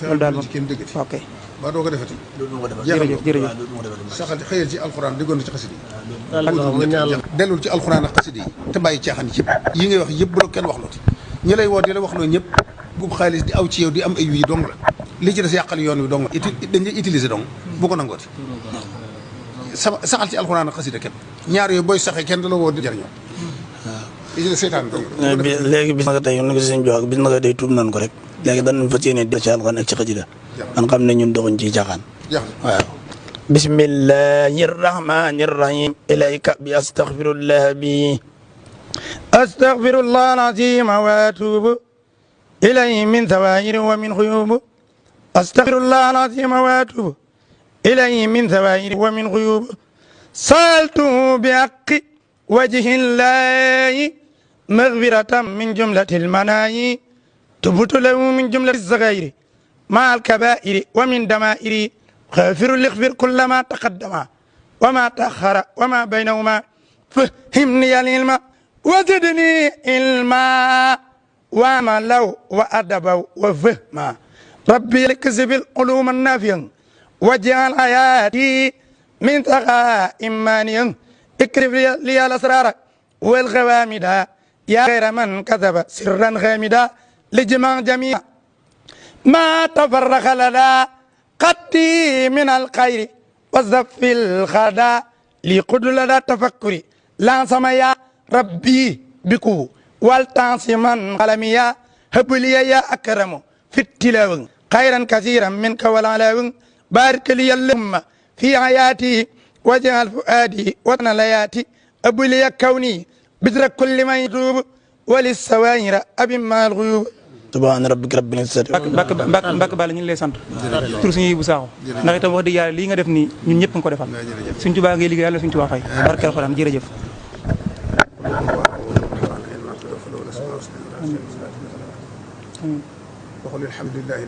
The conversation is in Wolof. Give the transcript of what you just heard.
loolu daal moom ci kenn dëggati ok ba doo ko defati jërëjëf jërëjëf saxal xëyal ci alxuraan di gont ci xasida yi dellul ci alxuraan ak xasida yi te bàyyi caaxaan yëpp yi ngay wax yëpp bu la kenn wax looti ñi lay woo di la wax loo ñëpp bu xaalis di aw ci yow di am ay wii dong la li ci des yàqal yoon wi dong dañ lay utiliser dong bu ko nangooti saxal ci alxuraan ak xasida képp ñaar yooyu booy saxee kenn du la woo di jariñoo li ci des seytaan dong léegi bis naka tey ni ko si sëñ bi wax bis naka tey tuub nañ ko rek léegi danañ fa yéene ci alxuraan ak ci xasida man xam ne ñun doxuñ ci caaxaan waaw bismillahi rahmani rahim ilayka bi astaghfirullah bi astaghfirullah alazim wa atubu ilayhi min zawahir wa min khuyub astaghfirullah alazim wa atubu ilayhi min zawahir wa min khuyub saltu bi haqqi wajhi llahi maghfiratan min jumlati almanayi tubtu lahu min jumlati الصغائر مع الكبائر ومن دمائر غافر الاغفر كل ما تقدم وما تأخر وما بينهما فهمني العلم وزدني علما وعملا وأدبا وفهما ربي لكسب العلوم النافعة واجعل حياتي من ثقاء مانيا اكرف لي الأسرار والغوامد يا غير من كذب سرا غامدا لجمع جميع ما تفرق لنا قدي من الخير وزف الخدا لقد لدى تفكري لا سميا ربي بكو والتعصيما قلميا هب لي يا أكرم في التلاوة خيرا كثيرا منك والعلاو بارك لي اللهم في حياتي وجعل فؤادي وطن لياتي أب لي كوني بذر كل ما يتوب وللسوائر أبي ما الغيوب subhaana rabbika rabbil izzati Mbacke Balla ñu ngi lay sant tur suñu bu saaxo ndax itam wax dëgg yàlla lii nga def nii ñun ñëpp nga ko defal suñ Tuubaa ngay liggéey yàlla suñ Tuubaa fay barke alxuraan jërëjëf waxul alhamdulillahi